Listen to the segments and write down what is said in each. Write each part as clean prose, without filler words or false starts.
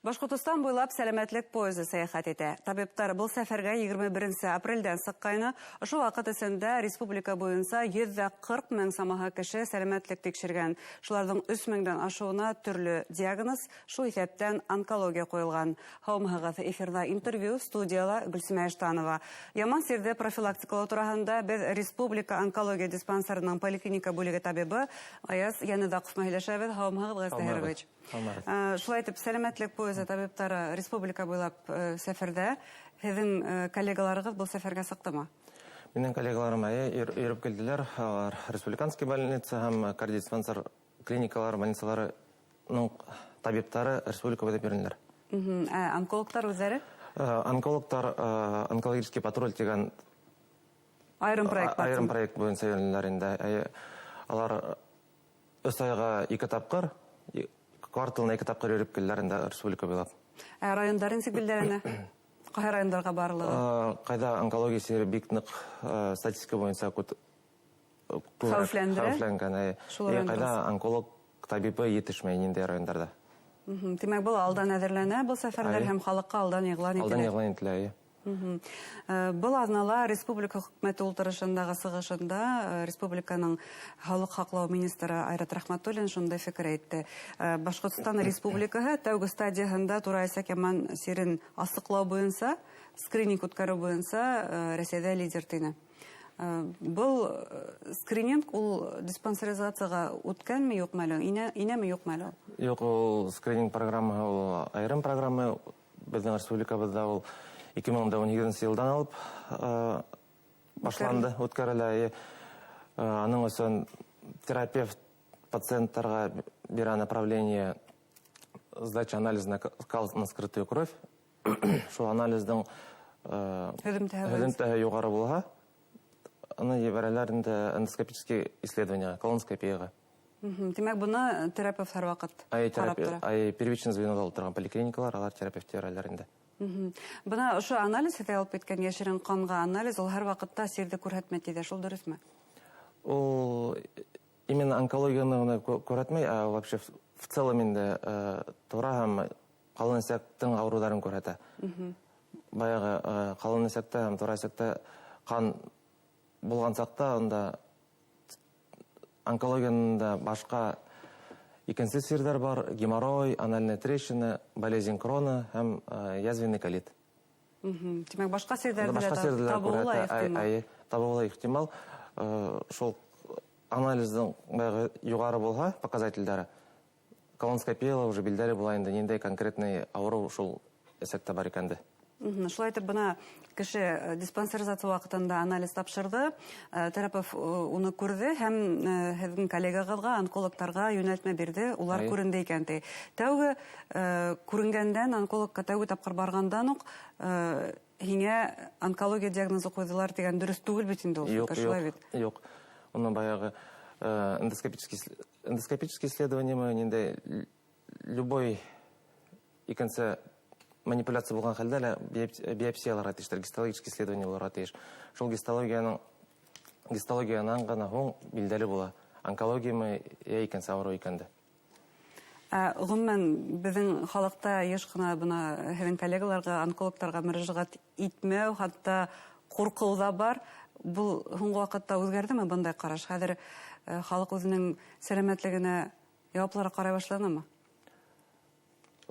Башҡортостан буйлап сәләмәтлек поезы сәйәхәт итә. Табиптар был сәфәргә 21 апрелдән сыҡҡайны. Ошо ваҡыт эсендә республика буйынса 140 мең самаһы кеше сәләмәтлек тикшергән. Шуларҙың 3 меңдән ашыуына төрлө диагноз, шул иҫәптән онкология ҡуйылған. Һаумыһығыҙ, эфирҙа интервью, студияла Гөлсимә Эштанова. Яман сирҙе профилактикалау тураһында беҙ Республика онкология диспансерының поликлиника бүлеге табибы Аяз Янеҙаҡов менән һөйләшәбеҙ. Һаумыһығыҙ, Аяз Таһирович. Шулай итеп, сәләмәтлек поезы табиптары республика буйлап сәфәрҙә. Һеҙҙең коллегаларығыҙ был сәфәргә сыҡтымы? Минең коллегаларым әйе, йөрөп килделәр. Алар республиканский больница һәм кардиодиспансер клиникалары, больницаларының табиптары республика буйлап йөрөнөләр. Ә онкологтар үҙҙәре? Онкологтар онкологический патруль тигән айырым проект, айырым проект буйынса йөрөнөләр инде. Алар 3 айға 2 тапҡыр, кварталына 2 тапҡыр йөрөп килделәр инде республика буйлап. Ә райондар нисек билдәләнә? Ҡайһы райондарға барылығы? Ҡайҙа онкология сире бик ныҡ статистика буйынса хәүефләндерә? Хәүефләнгән. Ҡайҙа онколог табибы етешмәй ниндәй райондарҙа. Тимәк, был алдан әҙерләнә был сәфәрҙәр һәм халыҡҡа алдан иғлан ителә. Алдан иғлан ителә, эйе. Был аҙнала республика хөкүмәте ултырышындағы сығышында республиканың һаулыҡ һаҡлау министры Айрат Рәхмәтуллин шундай фекер әйтте. Башҡортостан Республикаһы тәүге стадияһында тура эсәк яман сирен асыҡлау буйынса, скрининг үткәреү буйынса Рәсәйҙә лидер тине. Был скрининг ул диспансеризацияға үткәнме, юҡмы әле? Инәме, юҡмы әле? Юҡ, ул скрининг программаһы ул айырым программа. Беҙҙең республикабыҙҙа ул 2018 йылдан алып башланды, үткәрелә. Аның өсөн терапевт пациенттарға бирә направление сдача анализа на кал на скрытую кровь. Шул анализдың һөҙөмтәһе юғары булһа, аны ебәрәләр инде эндоскопический исследование, колоноскопияға. Тимәк, быны терапевт һәр ваҡыт ҡарап тора. Ай, первичный звенола ултырған поликлиникалар, алар терапевт ебәрәләр инде. Бына ошо анализ һеҙгә алып киткән йәшерен ҡанға анализ, ул һәр ваҡытта сирҙе күрһәтмәй тиҙәр, шул дөрөҫмө? Ул именно онкологияны ғына күрһәтмәй, ә вообще в целом инде тура һәм ҡалын эсәктең ауырыуҙарын күрһәтә. Баяғы ҡалын эсәктә һәм тура эсәктә ҡан булған саҡта унда онкологияның да башҡа икенсе сирҙәр бар: геморрой, анальная трещина, болезнь Крона һәм язвенный колит. Тимәк, башҡа сирҙәрҙе Башҡа лә сирҙәрҙе лә табыуы ла күрһәтә. ихтимал. Ай, табыуы ла ихтимал. Шул анализдың баяғы юғары булһа, показательдәре, колоноскопияла уже билдәле була инде, ниндәй конкретный ауырыу шул эсәктә бар икәнде. Шулай итеп, бына кеше диспансеризация ваҡытында анализ тапшырҙы, терапевт уны күрҙе һәм һеҙҙең коллегағыҙға, онкологтарға йүнәлтмә бирҙе, улар күренде икән ти. Тәүге күренгәндән, онкологка тәүге тапҡыр барғандан уҡ һиңә онкология диагнозы ҡуйҙылар тигән дөрөҫ түгел бит инде ул, Юҡ, шулай юҡ, бит? Юҡ. Уны баяғы эндоскопический исследование мы ниндәй любой икенсе манипуляция булған хәлдә лә биопсияларға тейештер, гистологический исследование булырға тейеш. Шул гистологиянан ғына һуң билдәле була, онкологиямы йә икенсе ауырыу икәнде. Ғөмүмән, беҙҙең халыҡта йыш ҡына бына һеҙҙең коллегаларға, онкологтарға мөрәжәғәт итмәү, хатта ҡурҡыу ҙа бар. Был һуңғы ваҡытта үҙгәрҙеме бындай ҡараш? Хәҙер халыҡ үҙенең сәләмәтлегенә яуаплыраҡ ҡарай башланымы?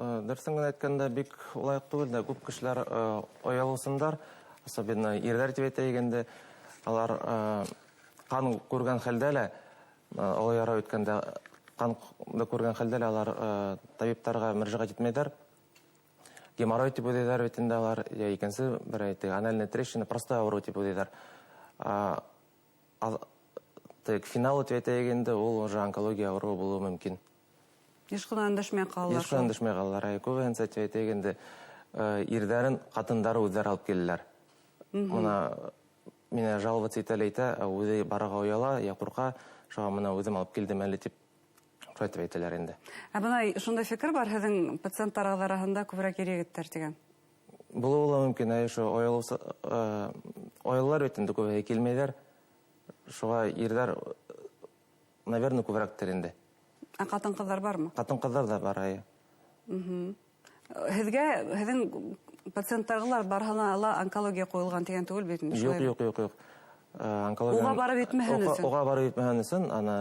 Дөрөҫөн генә әйткәндә, бик улай уҡ түгел дә, күп кешеләр оялыусындар, особенно ирҙәр тип әйтәйек инде, алар ҡан күргән хәлдә лә, оло яра үткәндә ҡан күргән хәлдә лә алар табиптарға мөрәжәғәт итмәйҙәр. Геморрой тип уйлайҙар бит инде алар, йә икенсе бер әйтик, анальная трещина, простой ауырыу тип уйлайҙар. Тик финал тип әйтәйек инде, ул уже онкология ауырыуы булыуы мөмкин. Йыш ҡына өндәшмәй ҡалалар. Йыш ҡына өндәшмәй ҡалалар. Ай, күбеһенсә тип әйтәйек инде, ирҙәрен ҡатындары үҙҙәре алып киләләр. Бына мине жаловаться итә лә итә, ә үҙе барырға ояла, я ҡурҡа, шуға бына үҙем алып килдем әле тип шулай тип әйтәләр инде. Ә бына шундай фекер бар, һеҙҙең пациенттарығыҙ араһында күберәк ир егеттәр тигән. Булыуы ла мөмкин, әй, ошо оялалар бит инде, күбеһе килмәйҙәр. Шуға ирҙәр, наверное, күберәктер инде. Ә ҡатын-ҡыҙҙар бармы? Ҡатын-ҡыҙҙар ҙа бар, әйе. Һеҙгә, һеҙҙең пациенттарғалар барыһына ла онкология ҡуйылған тигән түгел бит инде, Юҡ, шулай? Юҡ, юҡ, юҡ. Онкология Уға барып етмәһен өсөн. Уға барып етмәһен өсөн, аны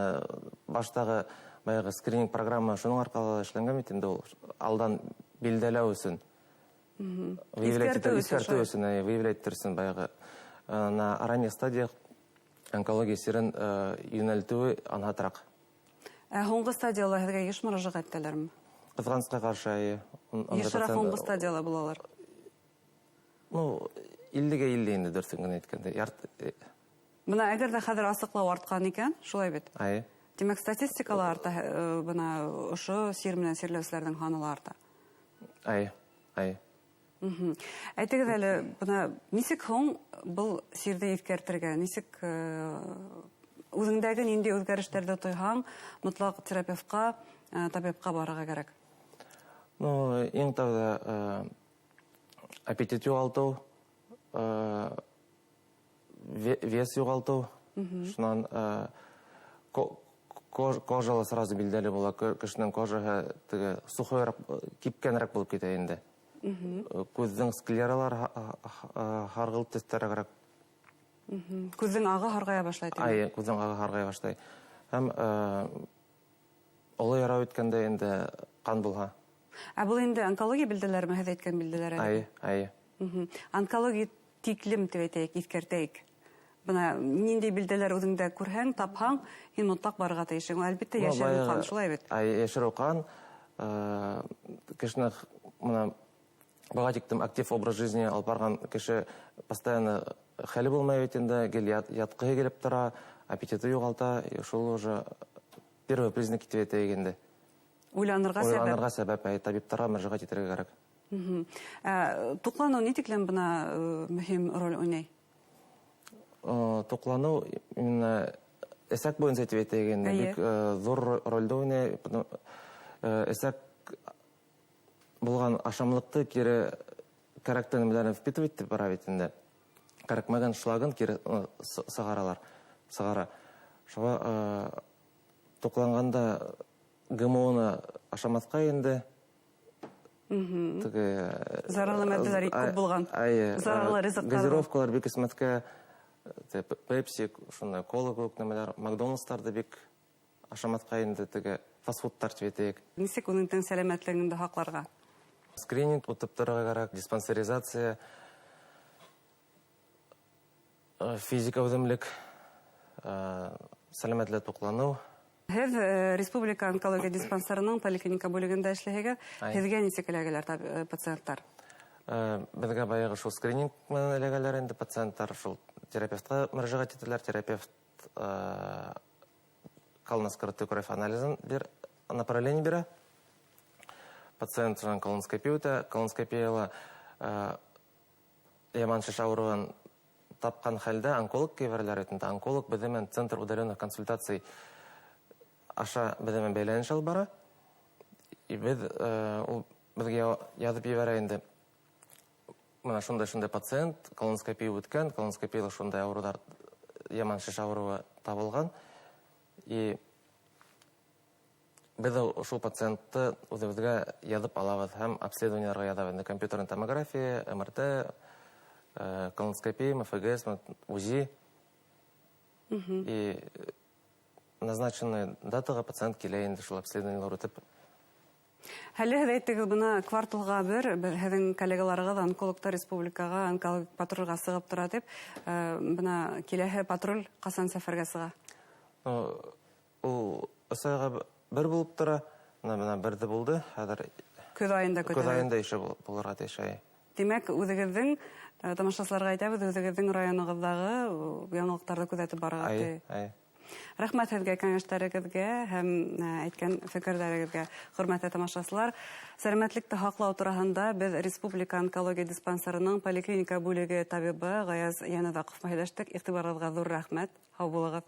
баштағы баяғы скрининг программа шуның арҡала эшләнгән бит инде, ул алдан билдәләү өсөн. Выявлять Иҫкәртеү өсөн, иҫкәртеү шулай. өсөн, әйе, выявлять итер өсөн баяғы. На ранних стадиях онкология сирен йүнәлтеүе анһатыраҡ. Ә һуңғы стадияла һеҙгә йыш мөрәжәғәт итәләрме? Ҡыҙғанысҡа ҡаршы, әйе. Унда Йышыраҡ пациент һуңғы стадияла булалар? Ну, иллегә илле инде, дөрөҫөн генә әйткәндә. Ярты. Бына әгәр ҙә хәҙер асыҡлау артҡан икән, шулай бит? Әйе. Тимәк, статистика ла арта, бына ошо сир менән сирләүселәрҙең һаны ла арта. Әйе, әйе. Әйтегеҙ әле, бына нисек һуң был сирҙе иҫкәртергә, нисек, үҙеңдәге ниндәй үҙгәрештәрҙе тойһаң, мотлаҡ терапевтҡа, табипҡа барырға кәрәк? Ну, иң тәүҙә аппетит юғалтыу, вес юғалтыу, шунан кожа ла сразу билдәле була, кешенең кожаһы теге сухойыраҡ, кипкәнерәк булып китә инде. Күҙҙең склералары һарғылт төҫтәрәгерәк. Күҙҙең ағы һарғая башлай, тимәк. Ай, күҙҙең ағы һарғая башлай. Һәм оло яра үткәндә инде ҡан булһа. Ә был инде онкология билдәләреме, һеҙ әйткән билдәләр әле? Ай, ай. Онкология тиклем тип әйтәйек, иҫкәртәйек. Бына ниндәй билдәләр үҙеңдә күрһәң, тапһаң, һин мотлаҡ барырға тейешһең. Әлбиттә, йәшерен ҡан, шулай бит? Ай, йәшерен ҡан, кешене бына быға тиклем актив образ жизни алып барған кеше постоянно хәле булмай бит инде, гел ятҡыһы килеп тора, аппетиты юғалта, и шул уже первый признак тип әйтәйек инде. Уйланырға сәбәп. Уйланырға сәбәп, әй, табиптарға мөрәжәғәт итергә кәрәк. Туҡланыу ни тиклем бына мөһим роль уйнай? Туҡланыу именно эсәк буйынса тип әйтәйек инде, бик ҙур ролде уйнай. Потом эсәк булған ашамлыҡты кире кәрәктән нәмәләрен впитывать итеп бара бит инде. Кәрәкмәгән шлагын кире сығаралар, сығара. Шуға туҡланғанда ГМО-ны ашамаҫҡа инде. Теге, Зарарлы матдәләр күп булған. Зарарлы ризыҡтар. Газировкалар бик эсмәҫкә, Пепси, шундай кола кеүек нәмәләр, Макдональдстарҙы бик ашамаҫҡа инде, теге фастфудтар тип әйтәйек. Нисек үҙеңдең сәләмәтлегеңде һаҡларға? Скрининг үтеп торорға кәрәк, диспансеризация, физик әүҙемлек, сәләмәтле туҡланыу. Һеҙ Республика онкология диспансерының поликлиника бүлегендә эшләйһегеҙ. Һеҙгә нисек эләгәләр пациенттар? Беҙгә баяғы шул скрининг менән эләгәләр инде пациенттар, шул терапевтҡа мөрәжәғәт итәләр, терапевт калын скрытый кровь анализын бер, направление бирә. Пациент шунан колоноскопия үтә, колоноскопияла яман шеш ауырыуын тапҡан хәлдә онколог ебәрәләр бит инде. Онколог беҙҙең менән центр удаленных консультаций аша беҙҙең менән бәйләнеш алып бара. И ул беҙгә яҙып ебәрә инде. Мына шундай-шундай пациент колоноскопия үткән, колоноскопияла шундай ауырыуҙар, яман шеш ауырыуы табылған. И беҙ шул пациентты үҙебеҙгә яҙып алабыҙ һәм обследованиеларға яҙабыҙ. Инде компьютерная томография, МРТ, колоноскопия, МФГС, УЗИ. И назначенный датаға пациент килә инде шул обследованиелар үтеп. Әле һеҙ әйттегеҙ, бына кварталға бер һеҙҙең коллегаларығыҙ онкологтар республикаға онкологик патрулгә сығып тора тип, бына киләһе патруль ҡасан сәфәргә сыға? Ул өс айға бер булып тора. Бына берҙе булды, хәҙер Көҙ айында Көҙ көтәбеҙ. айында ише булырға тейеш, әйе. Тимәк, үҙегеҙҙең тамашасыларға әйтәбеҙ, үҙегеҙҙең районығыҙҙағы яңылыҡтарҙы күҙәтеп барырға Әйе, тейеш. әйе. Рәхмәт һеҙгә кәңәштәрегеҙгә һәм әйткән фекерҙәрегеҙгә, хөрмәтле тамашасылар. Сәләмәтлекте һаҡлау тураһында беҙ Республика онкология диспансерының поликлиника бүлеге табибы Ғаяз Йәноҙаҡов менән һөйләштек. Иғтибарығыҙға ҙур рәхмәт. Һау булығыҙ.